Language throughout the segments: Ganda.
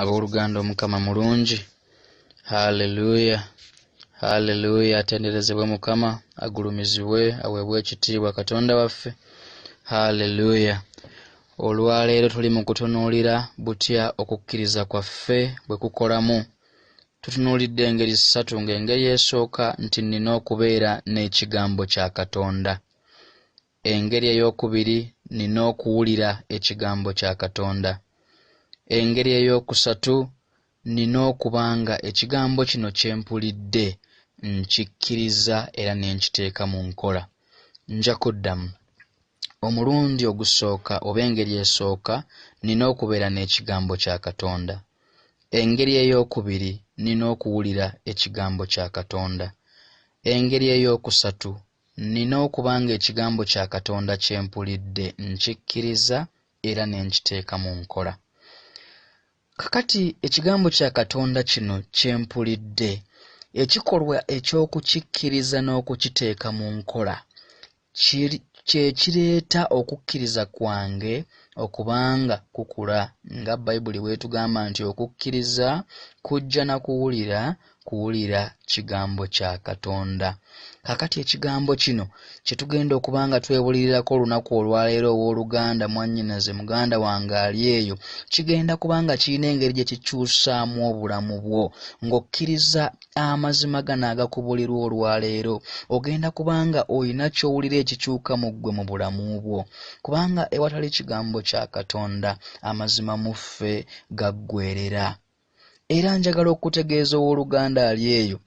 Abooluganda Omukama mulungi. Hallelujah. Hallelujah. Atenderezebwe Mukama, agulumizibwe, aweebwe ekitiibwa Katonda waffe. Hallelujah. Olwaleero tuli mu kutunuulira butya okukkiriza kwaffe bwe kukolamu. Tutunuulidde engeri ssatu ng'engeri esooka nti nnina okubeera n'ekigambo kya Katonda. Engeri ey'okubiri nnina okuwulira ekigambo kya Katonda. Engeri ey'okusatu nnina okuba nga ekigambo kino kye mpulidde nkikkiriza era ne nkiteeka mu nkola. Nja kuddamu. Omulundi ogusooka oba engeri esooka nnina okubeera n'ekigambo kya Katonda. Engeri ey'okubiri nnina okuwulira ekigambo kya Katonda. Engeri ey'okusatu nnina okuba ng'ekigambo kya Katonda kye mpulidde nkikkiriza era ne nkiteeka mu nkola. Kakati ekigambo kya Katonda kino kye mpulidde, ekikolwa eky'okukikkiriza n'okukiteeka mu nkola kye kireeta okukkiriza kwange okuba nga kukula nga Bayibuli bw'etugamba nti okukkiriza kujja na kuwulira, kuwulira kigambo kya Katonda. Kaakati ekigambo kino kye tugenda okuba nga twebulirirako olunaku olwaleero ow'oluganda, mwannyinaze, muganda wange ali eyo, kigenda kuba nga kirina engeri gye kikyusaamu obulamu bwo ng'okkiriza amazima gano agakubulirwa olwaleero. Ogenda kuba nga olina ky'owulira ekikyuka mu ggwe mu bulamu bwo, kubanga ewatali kigambo kya Katonda amazima mu ffe gaggweerera. Era njagala okukutegeeza ow'oluganda ali eyo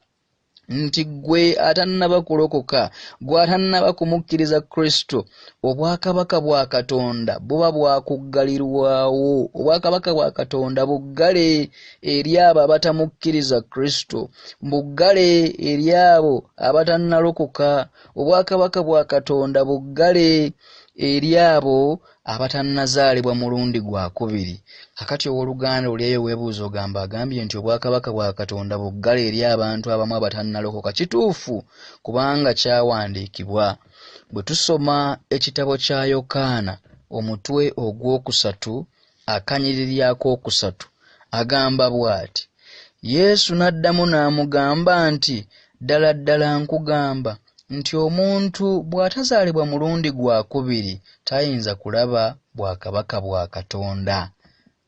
nti ggwe atannaba kulokoka, ggwe atannaba kumukkiriza Kristo, obwakabaka bwa Katonda buba bwakuggalirwawo. Obwakabaka bwa Katonda buggale eri abo abatamukkiriza Kristo, buggale eri abo abatannalokoka. Obwakabaka bwa Katonda buggale eri abo abatannazaalibwa mulundi gwa kubiri. Kakati ow'oluganda oli eyo weebuuza ogamba agambye nti obwakabaka bwa Katonda buggale eri abantu abamu abatannalokoka. Kituufu, kubanga kyawandiikibwa. Bwe tusoma ekitabo kya Yokaana omutwe ogwokusatu akanyiriri akookusatu agamba bw'ati, Yesu n'addamu n'amugamba nti, Ddala ddala nkugamba nti omuntu bw'atazaalibwa mulundi gwa kubiri tayinza kulaba bwakabaka bwa Katonda.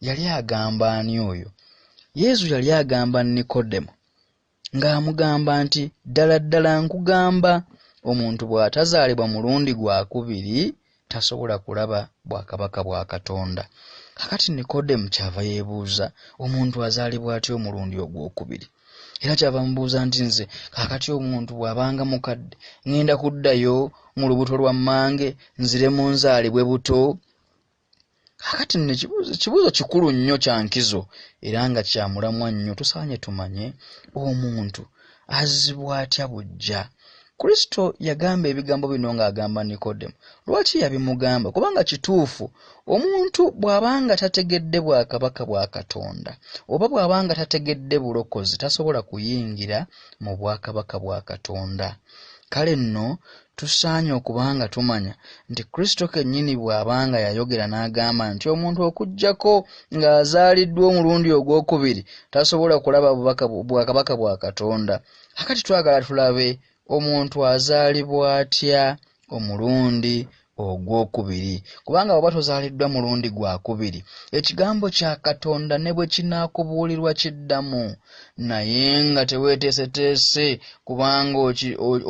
Yali agamba ani oyo? Yesu yali agamba Nikodemo ng'amugamba nti, Ddala ddala nkugamba, omuntu bw'atazaalibwa mulundi gwa kubiri tasobola kulaba bwakabaka bwa Katonda. Kakati Nikodemu kyava yeebuuza, omuntu azaalibwa atya omulundi ogwokubiri? Era kyava mubuuza nti, nze kaakati omuntu bw'abanga mukadde ŋŋenda kuddayo mu lubuto lwa mmange nziremu nzaalibwe buto? Kaakati nno ekibuuzo kikulu nnyo kya nkizo era nga kya mulamwa nnyo. Tusaanye tumanye omuntu azzibwa atya buggya. Kristo yagamba ebigambo bino ng'agamba Nikodemu. Lwaki yabimugamba? Kubanga kituufu omuntu bw'aba nga tategedde bwakabaka bwa Katonda oba bw'aba nga tategedde bulokozi tasobola kuyingira mu bwakabaka bwa Katonda. Kale nno tusaanye okuba nga tumanya nti Kristo kennyini bw'aba nga yayogera n'agamba nti omuntu okuggyako ng'azaaliddwa omulundi ogw'okubiri tasobola kulaba bwakabaka bwa Katonda. Kakati twagala tulabe omuntu azaalibwa atya omulundi ogw'okubiri, kubanga bw'oba tozaaliddwa mulundi gwa kubiri, ekigambo kya Katonda ne bwe kinaakubuulirwa kiddamu, naye nga teweeteeseteese kubanga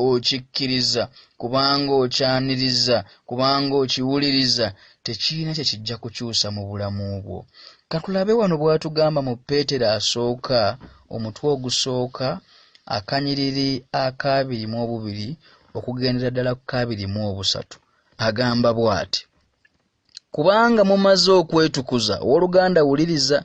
okikkiriza, kubanga okyaniriza, kubanga okiwuliriza, tekirina kye kijja kukyusa mu bulamu bwo. Ka tulabe wano bw'atugamba mu Peetero asooka, omutwe ogusooka, akanyiriri akaabiri mu obubiri okugendera ddala ku kaabiri mu obusatu. Agamba bw'ati, kubanga mumaze okwetukuza. Owooluganda wuliriza.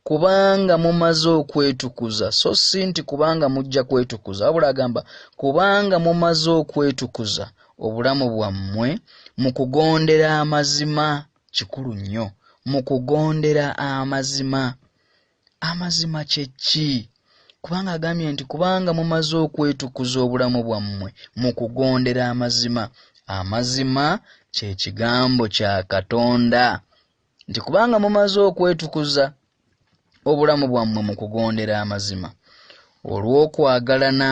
Kubanga mumaze okwetukuza, so si nti kubanga mujja kwetukuza, wabula agamba kubanga mumaze okwetukuza obulamu bwammwe mu kugondera amazima. Kikulu nnyo, mu kugondera amazima. Amazima kye ki? Kubanga agambye nti kubanga mumaze okwetukuza obulamu bwammwe mu kugondera amazima. Amazima kye kigambo kya Katonda. Nti kubanga mumaze okwetukuza obulamu bwammwe mu kugondera amazima, olw'okwagalana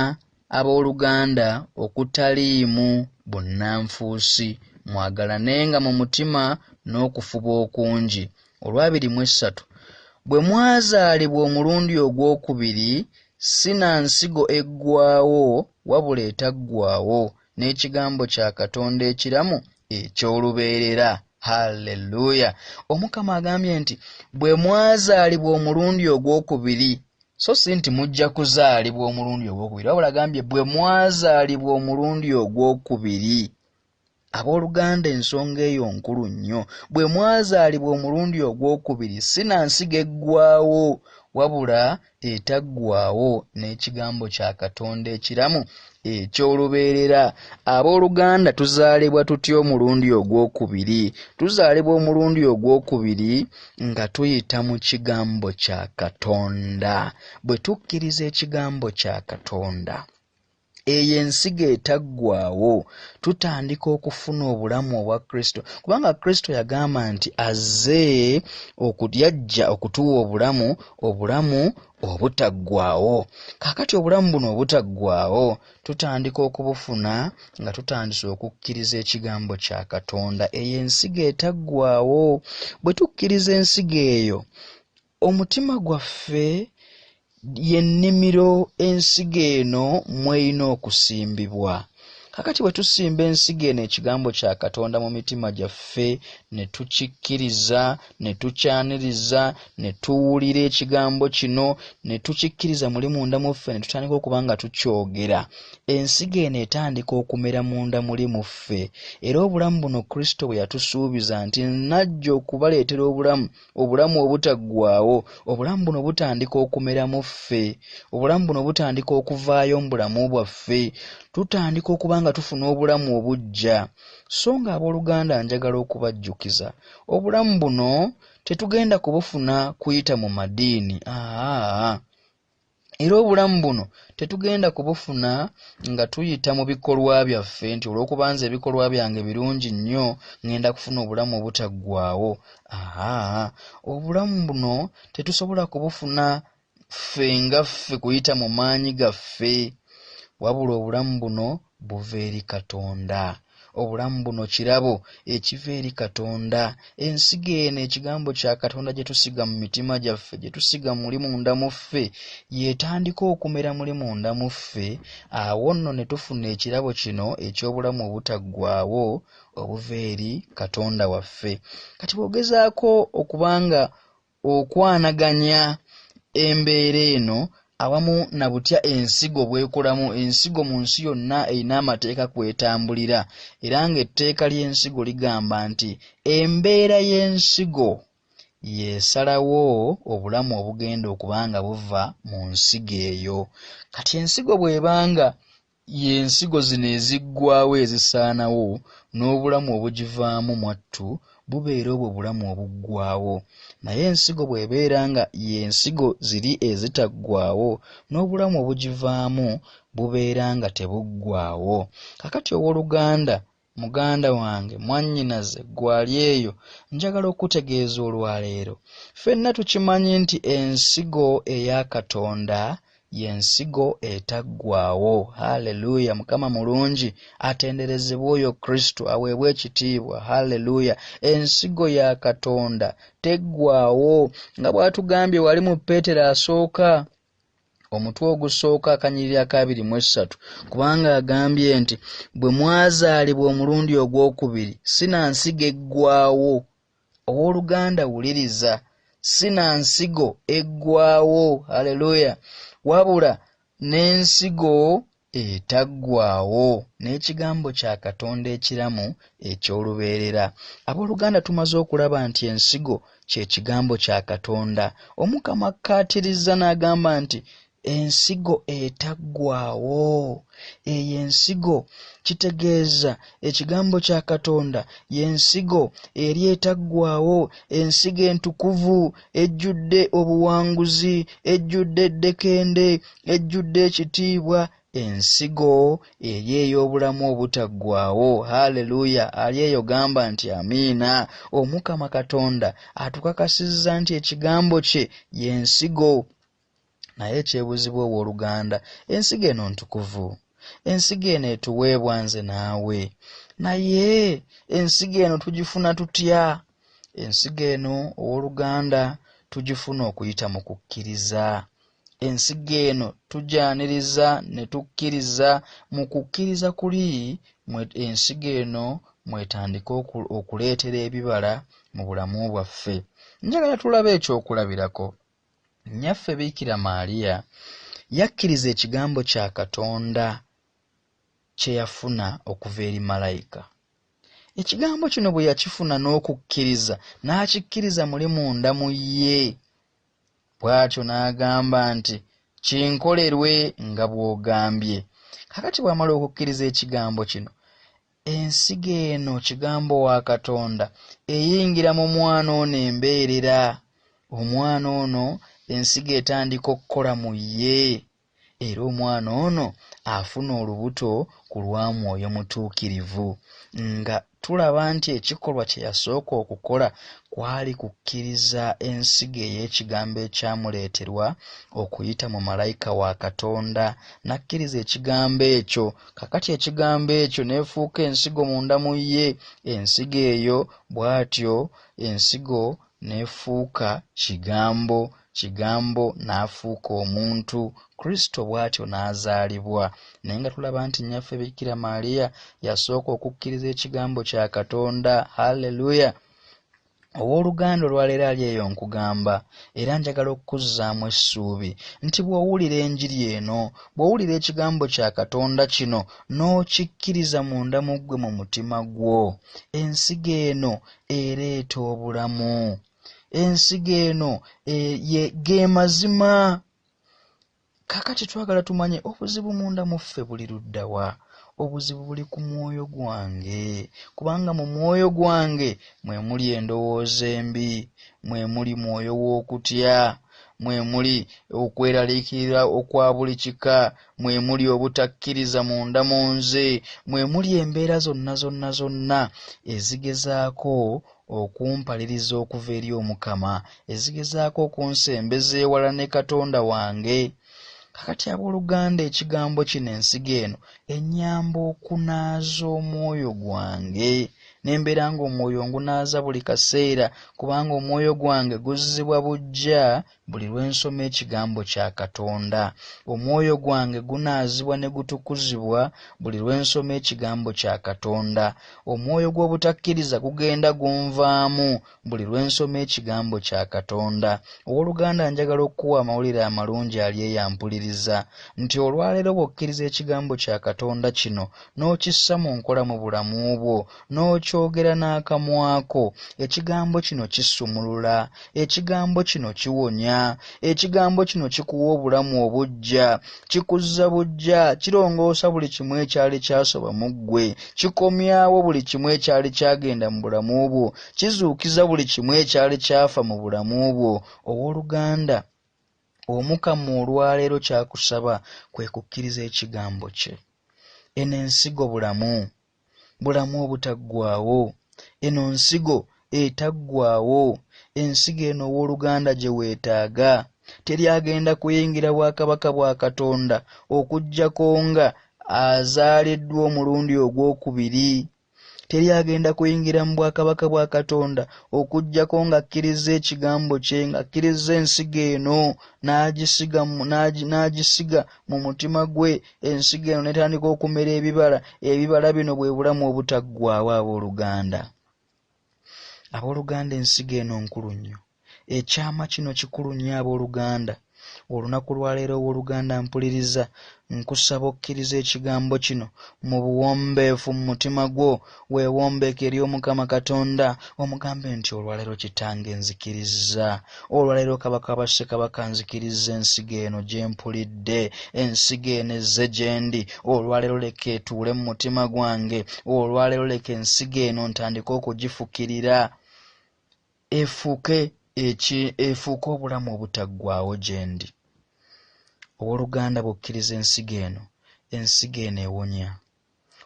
abooluganda okutaliimu bunnanfuusi, mwagalanenga mu mutima n'okufuba okungi. Olwabiri mu essatu, bwe mwazaalibwa omulundi ogwokubiri, si na nsigo eggwaawo, wabula etaggwaawo, n'ekigambo kya Katonda ekiramu eky'olubeerera. Halleluya! Omukama agambye nti bwe mwazaalibwa omulundi ogwokubiri, so si nti mujja kuzaalibwa omulundi ogwokubiri, wabula agambye bwe mwazaalibwa omulundi ogwokubiri. Abooluganda, ensonga eyo nkulu nnyo. Bwe mwazaalibwa omulundi ogwokubiri, si na nsigo eggwaawo, wabula etaggwaawo, n'ekigambo kya Katonda ekiramu eky'olubeerera. Abooluganda, tuzaalibwa tutya omulundi ogwokubiri? Tuzaalibwa omulundi ogwokubiri nga tuyita mu kigambo kya Katonda. Bwe tukkiriza ekigambo kya Katonda, eyo ensigo etaggwaawo, tutandika okufuna obulamu obwa Kristo, kubanga Kristo yagamba nti azze yajja okutuwa obulamu, obulamu obutaggwaawo. Kaakati obulamu buno obutaggwaawo tutandika okubufuna nga tutandise okukkiriza ekigambo kya Katonda, eyo ensigo etaggwaawo. Bwe tukkiriza ensigo eyo, omutima gwaffe y'ennimiro ensigo eno mw'erina okusimbibwa. Kaakati bwe tusimba ensigo eno, ekigambo kya Katonda, mu mitima gyaffe, ne tukikkiriza, ne tukyaniriza, ne tuwulira ekigambo kino, ne tukikkiriza muli munda mu ffe, ne tutandika okuba nga tukyogera, ensigo eno etandika okumera munda muli mu ffe. Era obulamu buno Kristo bwe yatusuubiza nti najja okubaleetera obulamu, obulamu obutaggwaawo, obulamu buno butandika okumera mu ffe, obulamu buno butandika okuvaayo mu bulamu bwaffe, tutandika okuba nga tufuna obulamu obuggya. So nga abooluganda, njagala okubajjukiza, obulamu buno tetugenda kubufuna kuyita mu madiini. Aa, era obulamu buno tetugenda kubufuna nga tuyita mu bikolwa byaffe, nti olw'okuba nze ebikolwa byange birungi nnyo ŋŋenda kufuna obulamu obutaggwaawo. Aa, obulamu buno tetusobola kubufuna ffe nga ffe kuyita mu maanyi gaffe, wabula obulamu buno buva eri Katonda. Obulamu buno kirabo ekiva eri Katonda. Ensigo eno, ekigambo kya Katonda gye tusiga mu mitima gyaffe, gye tusiga muli munda mu ffe, y'etandika okumera muli munda mu ffe. Awo nno ne tufuna ekirabo kino eky'obulamu obutaggwaawo obuva eri Katonda waffe. Kati bw'ogezaako okuba nga okwanaganya embeera eno awamu na butya ensigo bw'ekolamu, ensigo mu nsi yonna erina amateeka kw'etambulira, era ng'etteeka ly'ensigo ligamba nti embeera y'ensigo y'esalawo obulamu obugenda okuba nga buva mu nsigo eyo. Kati ensigo bw'ebanga y'ensigo zino eziggwaawo ezisaanawo, n'obulamu obugivaamu mwattu bubeera obwo bulamu obuggwaawo. Naye ensigo bw'ebeera nga y'ensigo ziri ezitaggwaawo, n'obulamu obugivaamu bubeera nga tebuggwaawo. Kaakati owooluganda, muganda wange, mwannyinaze, ggwe ali eyo, njagala okukutegeeza olwaleero, ffenna tukimanyi nti ensigo eya Katonda y'ensigo etaggwaawo. Halleluya! Mukama mulungi, atenderezebwe oyo Kristo, aweebwe ekitiibwa. Halleluya! Ensigo ya Katonda teggwaawo, nga bw'atugambye wali mu Peetero asooka, omutwe ogusooka akanyiriri ak'abiri mu essatu, kubanga agambye nti bwe mwazaalibwa omulundi ogwokubiri, si na nsigo eggwaawo. Owooluganda wuliriza, si na nsigo eggwaawo, halleluya, wabula n'ensigo etaggwaawo, n'ekigambo kya Katonda ekiramu eky'olubeerera. Abooluganda, tumaze okulaba nti ensigo kye kigambo kya Katonda. Omukama akkaatirizza n'agamba nti ensigo etaggwaawo. Eyo ensigo kitegeeza ekigambo kya Katonda y'ensigo eri etaggwaawo, ensigo entukuvu ejjudde obuwanguzi, ejjudde eddekende, ejjudde ekitiibwa, ensigo eri ey'obulamu obutaggwaawo. Haleluya! Ali eyo gamba nti amiina. Omukama Katonda atukakasizza nti ekigambo kye y'ensigo. Naye ekyebuzibwa ow'oluganda, ensigo eno ntukuvu. Ensigo eno etuweebwa nze naawe. Naye ensigo eno tugifuna tutya? Ensigo eno ow'oluganda tugifuna okuyita mu kukkiriza. Ensigo eno tugyaniriza ne tukkiriza. Mu kukkiriza kuli mwe ensigo eno mw'etandika okuleetera ebibala mu bulamu bwaffe. Njagala tulabe ekyokulabirako. Nnyaffe Biikira Maria yakkiriza ekigambo kya Katonda kye yafuna okuva eri malayika. Ekigambo kino bwe yakifuna n'okukkiriza, n'akikkiriza muli munda mu ye, bw'atyo n'agamba nti, Kinkolerwe nga bw'ogambye. Kaakati bw'amala okukkiriza ekigambo kino, ensigo eno, Kigambo wa Katonda, eyingira mu mwana ono embeerera. Omwana ono ensigo etandika okukola mu ye, era omwana ono afuna olubuto ku lwa Mwoyo Mutuukirivu. Nga tulaba nti ekikolwa kye yasooka okukola kwali kukkiriza ensigo ey'ekigambo ekyamuleeterwa okuyita mu malayika wa Katonda, n'akkiriza ekigambo ekyo. Kaakati ekigambo ekyo n'efuuka ensigo munda mu ye, ensigo eyo bw'atyo ensigo n'efuuka Kigambo, Kigambo n'afuuka omuntu, Kristo bw'atyo n'azaalibwa. Naye nga tulaba nti Nnyaffe Bikira Maria yasooka okukkiriza Ekigambo kya Katonda. Halleluya! Ow'oluganda olwaleero ali eyo nkugamba, era njagala okukuzzaamu essuubi nti bw'owulira enjiri eno, bw'owulira Ekigambo kya Katonda kino n'okikkiriza munda mu ggwe mu mutima gwo, ensigo eno ereeta obulamu. Ensigo eno e, ye, ge mazima. Kaakati twagala tumanye obuzibu munda mu ffe buli ludda wa? Obuzibu buli ku mwoyo gwange, kubanga mu mwoyo gwange mwe muli endowooza embi, mwe muli mwoyo w'okutya, mwe muli okweraliikirira okwa buli kika, mwe muli obutakkiriza munda mu nze, mwe muli embeera zonna zonna zonna ezigezaako okumpaliriza okuva eri Omukama, ezigezaako okunsembeza ewala ne Katonda wange. Kakati abooluganda, ekigambo kino, ensigo eno, ennyamba okunaaza omwoyo gwange ne mbeera ng'omwoyo ngunaaza buli kaseera, kubanga omwoyo gwange guzzibwa buggya buli lwe nsoma Ekigambo kya Katonda. Omwoyo gwange gunaazibwa ne gutukuzibwa buli lwe nsoma Ekigambo kya Katonda. Omwoyo gw'obutakkiriza gugenda gunvaamu buli lwe nsoma Ekigambo kya Katonda. Ow'oluganda, njagala okukuwa amawulire amalungi ali eyo ampuliriza, nti olwaleero bw'okkiriza Ekigambo kya Katonda kino n'okissa mu nkola mu bulamu bwo, n'okyogera n'akamwa ko, Ekigambo kino kisumulula. Ekigambo kino kiwonya. Ekigambo kino kikuwa obulamu obuggya. Kikuzza buggya. Kirongoosa buli kimu ekyali kyasoba mu ggwe. Kikomyawo buli kimu ekyali kyagenda mu bulamu bwo. Kizuukiza buli kimu ekyali kyafa mu bulamu bwo. Ow'oluganda, Omukama olwaleero ky'akusaba kwe kukkiriza Ekigambo kye. Eno ensigo bulamu. Bulamu obutaggwaawo. Eno nsigo etaggwaawo. Ensigo eno ow'oluganda gye weetaaga. Teri agenda kuyingira bwakabaka bwa Katonda okuggyako nga azaaliddwa omulundi ogw'okubiri. Teri agenda kuyingira mu bwakabaka bwa Katonda okuggyako ng'akkirizza Ekigambo kye, ng'akkirizza ensigo eno, n'agisiga mu, n'agi, n'agisiga mu mutima gwe, ensigo eno n'etandika okumera ebibala. Ebibala bino bwe bulamu obutaggwaawo, ab'oluganda. Ab'oluganda, ensigo eno nkulu nnyo. Ekyama kino kikulu nnyo, ab'oluganda. Olunaku lwa leero, ow'oluganda mpuliriza, nkusaba okkirize Ekigambo kino mu buwombeefu mu mutima gwo, weewombeeke eri Omukama Katonda, omugambe nti, Olwaleero Kitange nzikirizza, olwaleero Kabaka wa Bassekabaka nzikirizza ensigo eno gye mpulidde, ensigo eno ezze gye ndi, olwaleero leka etuule mu mutima gwange, olwaleero leka ensigo eno ntandike okugifukirira. Efuuke eki, efuuke obulamu obutaggwaawo gye ndi. Ow'oluganda, bw'okkiriza ensigo eno, Ensigo eno ewonya.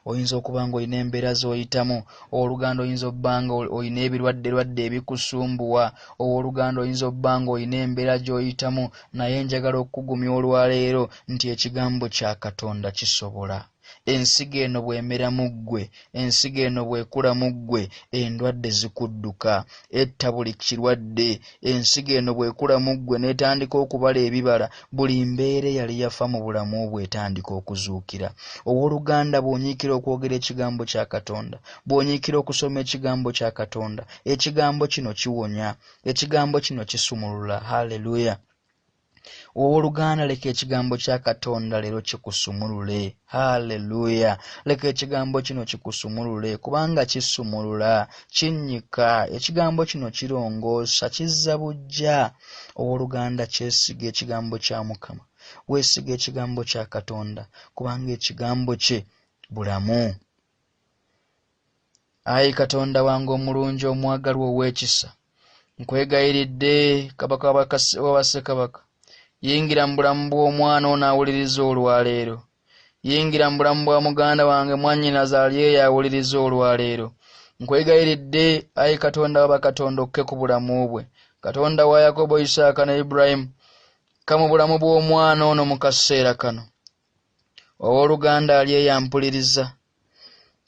Oyinza okuba ng'olina embeera z'oyitamu, owooluganda oyinza obba nga olina ebirwadderwadde ebikusumbuwa, owooluganda oyinza obba ng'olina embeera gy'oyitamu, naye njagala okukugumya olwaleero nti ekigambo kya Katonda kisobola. Ensigo eno bw'emera mu ggwe, ensigo eno bw'ekula mu ggwe, endwadde zikudduka, etta buli kirwadde. Ensigo eno bw'ekula mu ggwe n'etandika okubala ebibala, buli mbeera eyali yafa mu bulamu bwo etandika okuzuukira. Owooluganda bw'onyiikira okwogera ekigambo kya Katonda, bw'onyiikira okusoma ekigambo kya Katonda, ekigambo kino kiwonya, ekigambo kino kisumulula. Haleluya! Owooluganda leka ekigambo kya Katonda leero kikusumulule. Haleluya! Leka ekigambo kino kikusumulule, kubanga kisumulula, kinnyika. Ekigambo kino kirongoosa, kizza buggya. Owooluganda kyesiga ekigambo kya Mukama, weesiga ekigambo kya Katonda, kubanga ekigambo kye bulamu. Ayi Katonda wange omulungi omwagalwa ow'ekisa, nkwegayiridde Kabaka wa bassekabaka, yingira mu bulamu bw'omwana ono awuliriza olwaleero. Yingira mu bulamu bwa muganda wange mwannyinaze ali eyo awuliriza olwaleero. Nkwegayiridde ayi Katonda wa bakatonda okke ku bulamu bwe. Katonda wa Yakobo, Isaaka ne Ibulayimu, kka mu bulamu bw'omwana ono mu kaseera kano. Owooluganda ali eyo ampuliriza,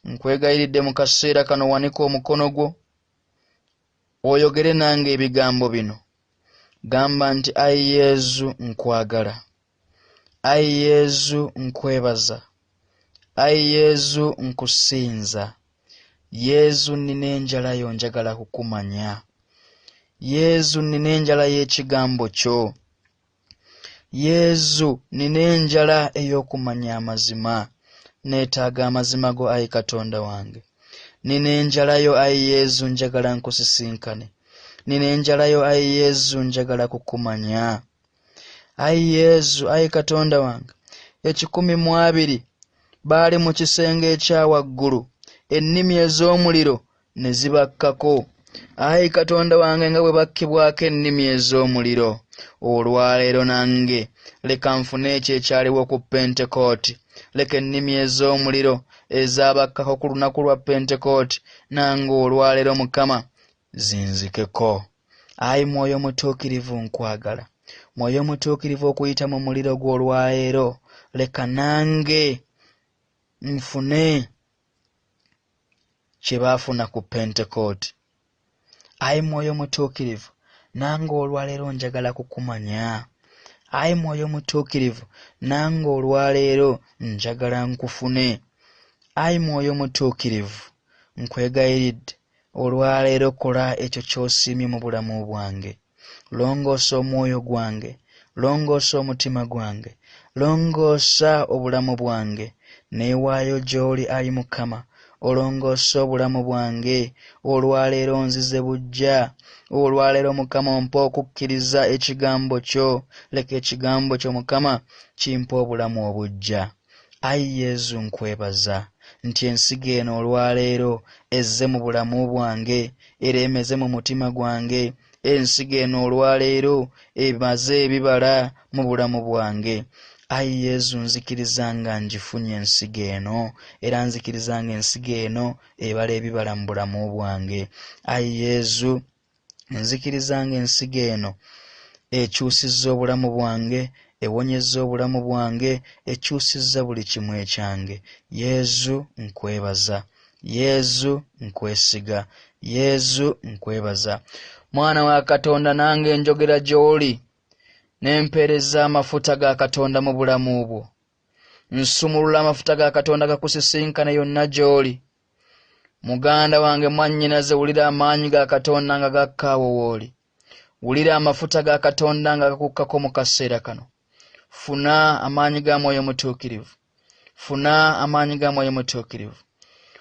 nkwegayiridde mu kaseera kano wanika omukono gwo oyogere nange ebigambo bino. Gamba nti, Ayi Yezu nkwagala, Ayi Yezu nkwebaza, Ayi Yezu nkusinza, Yezu nnina enjala yo njagala kukumanya, Yezu nnina enjala y'ekigambo kyo, Yezu nnina enjala ey'okumanya amazima, neetaaga amazima go ayi Katonda wange. Nnina enjala yo ayi Yezu njagala nkusisinkane. Nnina enjala yo ayi Yezu njagala kukumanya. Ayi Yezu, ayi Katonda wange, 120 baali mu kisenge ekya waggulu, ennimi ez'omuliro ne zibakkako. Ayi Katonda wange, nga bwe bakkibwako ennimi ez'omuliro, olwaleero nange leka nfune ekyo ekyaliwo ku Pentekooti. Leka ennimi ez'omuliro ezaabakkako ku lunaku lwa Pentekooti nange olwaleero Mukama zinzikeko. Ayi Mwoyo Mutuukirivu nkwagala. Mwoyo Mutuukirivu okuyita mu muliro gwo olwaleero leka nange nfune kye baafuna ku Pentekooti. Ayi Mwoyo Mutuukirivu, nange olwaleero njagala kukumanya. Ayi Mwoyo Mutuukirivu, nange olwaleero njagala nkufune. Ayi Mwoyo Mutuukirivu, nkwegayiridde olwaleero kola ekyo ky'osiimye mu bulamu bwange. Longoosa omwoyo gwange, longoosa omutima gwange, longoosa obulamu bwange. Neewaayo gy'oli ayi Mukama, olongoose obulamu bwange. Olwaleero nzize buggya. Olwaleero Mukama ompe okukkiriza ekigambo kyo. Leka ekigambo kyo Mukama kimpe obulamu obuggya. Ayi Yezu nkwebaza nti ensigo eno olwaleero ezze mu bulamu bwange era emeze mu mutima gwange. Ensigo eno olwaleero emaze ebibala mu bulamu bwange. Ayi Yezu nzikiriza nga ngifunye ensigo eno era nzikiriza nga ensigo eno ebala ebibala mu bulamu bwange. Ayi Yezu nzikiriza nga ensigo eno ekyusizza obulamu bwange, ewonyezza obulamu bwange, ekyusizza buli kimu ekyange. Yezu nkwebaza, Yezu nkwesiga, Yezu nkwebaza. Mwana wa Katonda nange njogera gy'oli ne mpeereza amafuta ga Katonda mu bulamu bwo. Nsumulula amafuta ga Katonda gakusisinkane yonna gy'oli. Muganda wange mwannyinaze, wulira amaanyi ga Katonda nga gakka awo w'oli. Wulira amafuta ga Katonda nga gakukkako mu kaseera kano. Funa amaanyi ga Mwoyo Mutuukirivu. Funa amaanyi ga Mwoyo Mutuukirivu.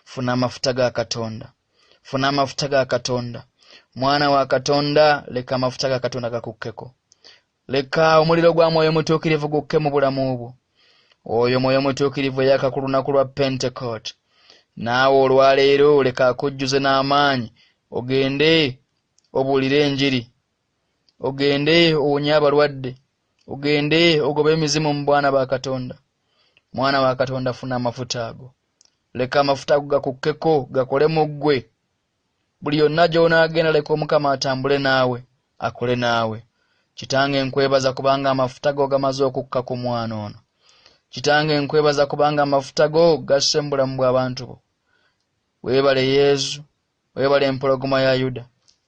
Funa amafuta ga Katonda. Funa amafuta ga Katonda. Mwana wa Katonda, leka amafuta ga Katonda gakukkeko. Leka omuliro gwa Mwoyo Mutuukirivu gukke mu bulamu bwo. Oyo Mwoyo Mutuukirivu eyaka ku lunaku lwa Pentekooti, naawe olwaleero leka akujjuze n'amaanyi ogende obuulire enjiri, ogende owonye abalwadde, ogende ogobe emizimu mu bwana ba Katonda. Mwana wa Katonda, funa amafuta ago. Leka amafuta ago gakukkeko, gakole mu ggwe. Buli yonna gy'onaagenda, leka Omukama atambule naawe, akole naawe. Kitange, nkwebaza kubanga amafuta go gamaze okukka ku mwana ono. Kitange, nkwebaza kubanga amafuta go gasse mu bulamu bw'abantu bo. Weebale Yezu, weebale Empologoma ya Yuda.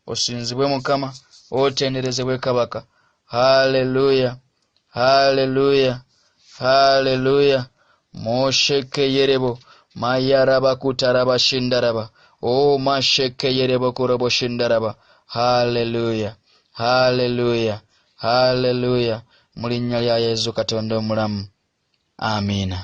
Osinzibwe Mukama, otenderezebwe Kabaka. Haleluya, haleluya, haleluya. Moshekeyerebo mayarabakutaraba shindaraba. O mashekeyerebo kurobo shindaraba. Haleluya, haleluya, haleluya. Mu linnya lya Yezu Katonda omulamu. Amiina.